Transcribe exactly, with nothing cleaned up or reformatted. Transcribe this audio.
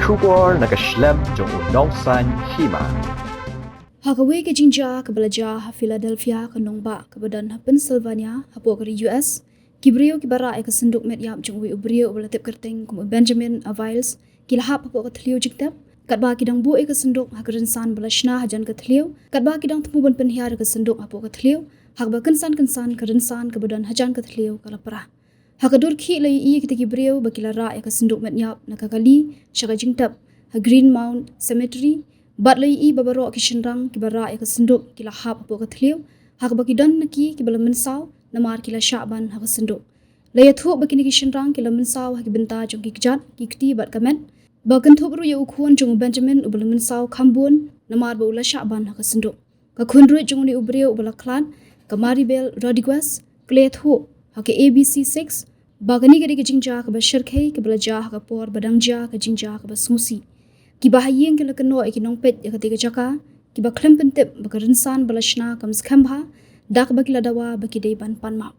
Khubor na ka shlem jong u Nongsaiñ Hima. Ha kawei ka jingjia kaba la jia ha Philadelphia, ka nongbah kaba don ha Pennsylvania hapoh ka ri U S, ki briew kiba rah ïa ka synduk met ïap jong uwei u briew uba la tip kyrteng kum u Benjamin Aviles ki la hap hapoh ka thliew jingtep, katba ki dang buh ïa ka synduk ha ka rynsan ba la shna hajan ka thliew, katba ki dang thmu ban pynhiar ïa ka synduk hapoh ka thliew, ha kaba kynsan kynsan ka rynsan kaba don hajan ka thliew ka la prah. Ha ka dur khih la ïohi ïa kita ki briew ba ki la rah ïa ka synduk met ïap na ka kali sha ka jingtep ha Green Mount Cemetery, bad la ïohi ba baroh ki shynrang kiba rah ïa ka synduk ki la hap hapoh ka thliew, ha kaba ki don na ki kiba la mynsaw namar ki la shah ban ha ka synduk. La ïathuh ba kine ki shynrang ki la mynsaw ha ki bynta jong ki kjat, ki kti bad ka met, ba kynthup ruh ïa u khun jong u Benjamin uba la mynsaw kham bun namar ba u la shah ban ha ka synduk. Ka khun ruh jong une u briew uba la khlad, ka Maribel Rodriguez, ka la ïathuh ha ka A B C six ba kane ka dei ka jingjia kaba shyrkhei kaba la jia ha ka por ba dang jia ka jingjia kaba sngewsih. Kiba ha ïing ki la kynnoh ïa ki nongpeit ïa katei ka jaka, kiba khlem pyntip ba ka rynsan ba la shna kam skhem bha, da kaba ki la dawa ba ki dei ban pan map.